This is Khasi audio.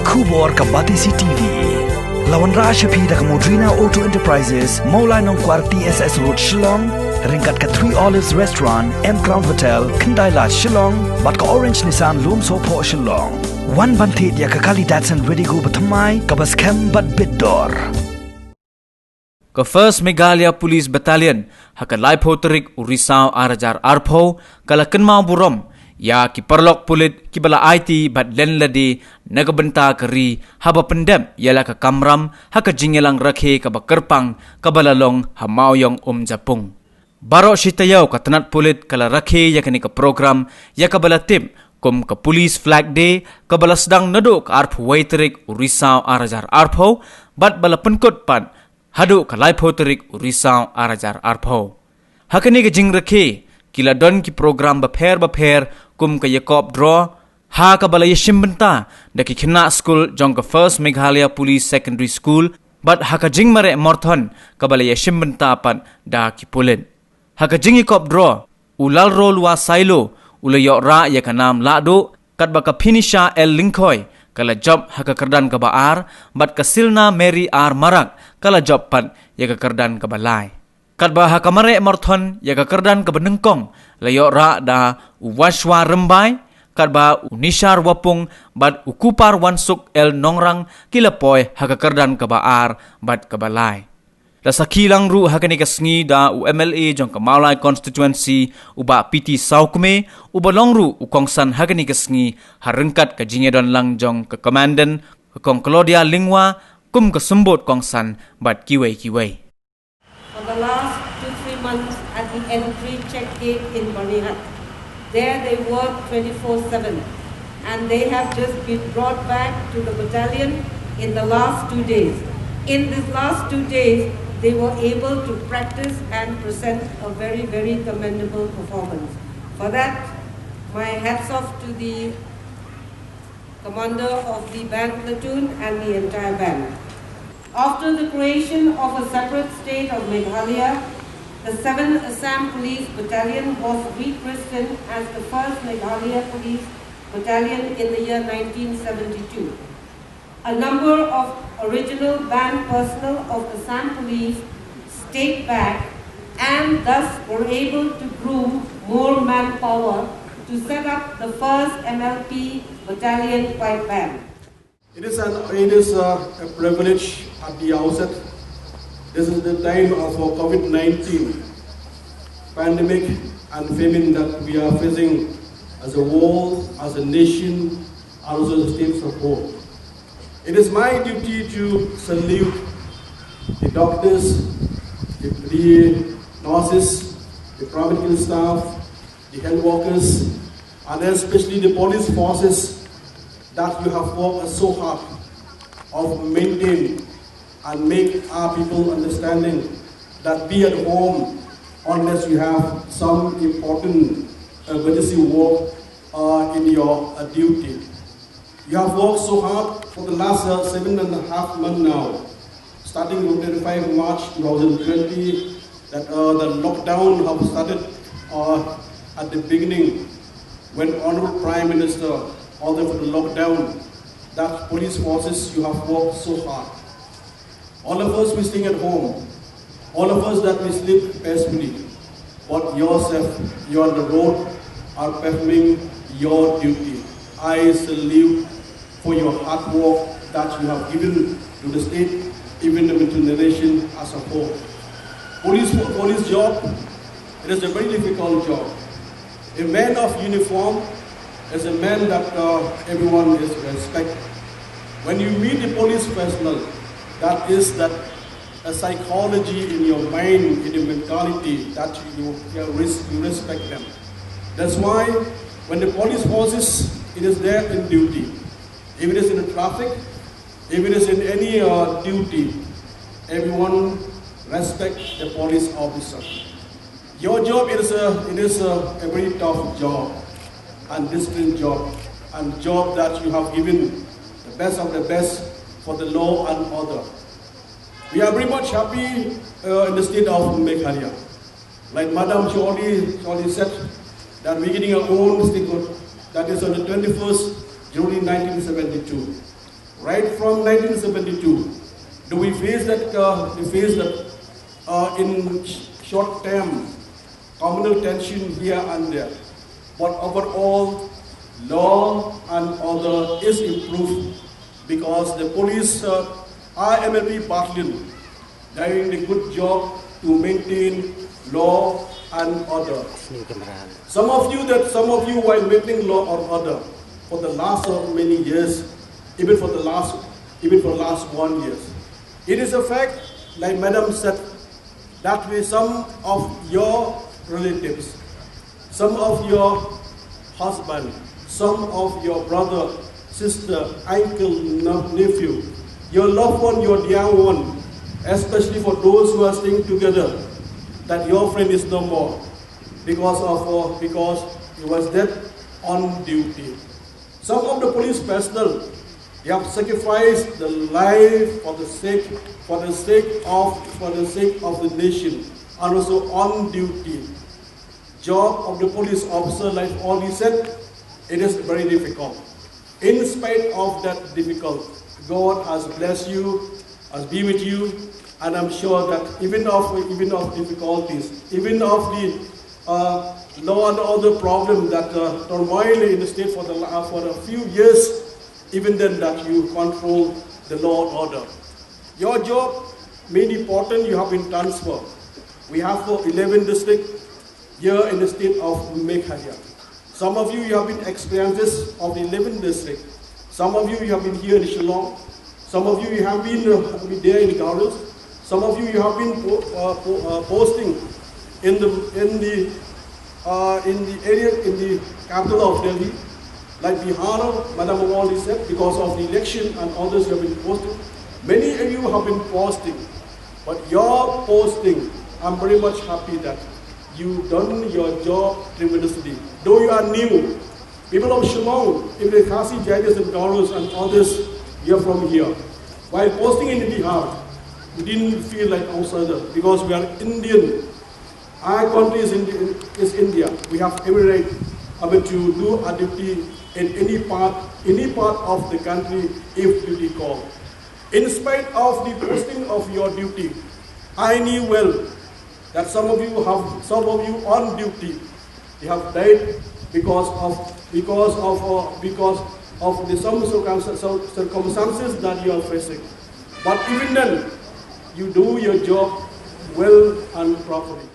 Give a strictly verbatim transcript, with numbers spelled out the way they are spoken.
Khubor ka Batesi T V. La wanrah sha phi da ka Modrina Auto Enterprises, Mawlai Nongkwar T S S Road Shillong, ryngkat ka Three Olives Restaurant, M Crown Hotel, Khyndai Lad Shillong, bad ka Orange Nissan Lumsohphoh Shillong. Wan ban thied ïa ka kali Datsun Redigo bathymmai, kaba skhem bad bit dor. Ka First Meghalaya Police Battalion, ha ka laiphew tarik u Risaw ar hajar arphew, ka la kynmaw burom ïa ki paralok pulit kiba la aiti bad len lade na ka bynta ka ri, haba pyndep ïa la ka kamram ha ka jingïalang rakhe kaba kyrpang kaba la long ha Mawïong Umjapung. Baroh shi taïew ka tnat pulit ka la rakhe ïa kane ka program ïa kaba la tip kum ka Police Flag Day, kaba la sdang naduh ka arphew wei tarik u Risaw ar hajar arphew, bad ba la pynkut pat haduh ka laiphew tarik u Risaw ar hajar arphew. Ha kane ka jingrakhe, ki la don ki program bapher bapher kum ka ïakop draw, ha kaba la ïashim bynta da ki khynnah skul jong ka First Meghalaya Police Secondary School, bad ha ka jingmareh marathon kaba la ïashim bynta pat da ki pulit. Ha ka jingïakop draw, u Lalrolwa Sailo u la ïoh rah ïa ka nam lahduh, katba ka Phinisha L Lyngkhoi ka la jop ha ka kyrdan kaba ar, bad ka Silna Mary R Marak ka la jop pat ïa ka kyrdan kaba lai. Katba ha ka mareh marathon ïa ka kyrdan kaba nyngkong la ïoh rah da u Washwa Rymbai, katba u Nishar Wapung bad u Kupar Wansuk L Nongrang ki la poi ha ka kyrdan kaba ar bad kaba lai. La sakhi lang ruh ha kane ka sngi da u M L A jong ka Mawlai Constituency, u Bah P T Sawkmie, uba long ruh u kongsan ha kane ka sngi, ha ryngkat ka jingïadon lang jong ka Commandant, ka Kong Claudia Lyngwa, kum ka symbud kongsan bad kiwei kiwei. For the last two, three months at the entry check gate in Byrnihat. There they work twenty-four seven, and they have just been brought back to the battalion in the last two days. In these last two days, they were able to practice and present a very, very commendable performance. For that, my hats off to the commander of the band platoon and the entire band. After the creation of a separate state of Meghalaya, the seventh Assam Police Battalion was rechristened as the first Meghalaya Police Battalion in the year nineteen seventy-two. A number of original band personnel of Assam Police stayed back and thus were able to groom more manpower to set up the first M L P Battalion Pipe Band. It is an, it is a, a privilege at the outset. This is the time of a COVID nineteen pandemic and famine that we are facing as a world, as a nation, and also as a state as a whole. It is my duty to salute the doctors, the, the nurses, the paramedical staff, the health workers, and especially the police forces that you have worked so hard of maintain and make our people understanding that be at home unless you have some important emergency work uh, in your uh, duty. You have worked so hard for the last uh, seven and a half months now, starting from twenty-five March two thousand twenty, that uh, the lockdown have started uh, at the beginning when Honorable Prime Minister ordered for the lockdown, that police forces, you have worked so hard. All of us, we staying at home. All of us that we sleep peacefully. But yourself, you on the road, are performing your duty. I salute for your hard work that you have given to the state, even to the nation as a whole. Police, police job, it is a very difficult job. A man of uniform is a man that uh, everyone is respect. When you meet the police personnel, that is that a psychology in your mind, in your mentality that you, you, res- you respect them. That's why when the police forces, it is there in duty. If it is in the traffic, if it is in any uh, duty, everyone respect the police officer. Your job is a, it is a, a very tough job and disciplined job and job that you have given the best of the best for the law and order. We are very much happy uh, in the state of Meghalaya. Like Madam Shirley, Shirley said, that we're getting our own statehood, that is on the twenty-first January nineteen seventy-two. Right from nineteen seventy-two, do we face that, uh, we face that uh, in sh- short term communal tension here and there. But overall, law and order is improved because the police uh, are M L P battalion doing the good job to maintain law and order. Some of you that some of you while maintaining law and order for the last uh, many years, even for the last even for last one year, it is a fact, like Madam said, that way some of your relatives, some of your husband, some of your brother, sister, uncle, nephew, your loved one, your dear one, especially for those who are staying together, that your friend is no more because of uh, because he was dead on duty. Some of the police personnel, they have sacrificed the life for the sake for the sake of for the sake of the nation and also on duty. Job of the police officer, like all he said, it is very difficult. In spite of that difficult, God has blessed you, has been with you, and I'm sure that even of even of difficulties, even of the uh, law and order problem that uh, turmoil in the state for the uh, for a few years, even then that you control the law and order. Your job, main important, you have been transferred. We have for eleven district here in the state of Meghalaya. Some of you, you have been experiences of the eleven district. Some of you, you have been here in Shillong. Some of you, you have been uh, there in Garo. Some of you, you have been po- uh, po- uh, posting in the in the uh, in the area in the capital of Delhi, like Bihar, Madam already said, because of the election and others have been posting. Many of you have been posting, but your posting, I'm very much happy that you done your job tremendously. Though you are new, people of Shillong, even the Khasi, Jainis and Garos and others, we are from here. While posting in Bihar, we didn't feel like outsider because we are Indian. Our country is, Indi- is India. We have every right, I mean, to do our duty in any part, any part of the country if duty call. In spite of the posting of your duty, I knew well that some of you have, some of you on duty, they have died because of because of uh, because of the some circumstances that you are facing. But even then, you do your job well and properly.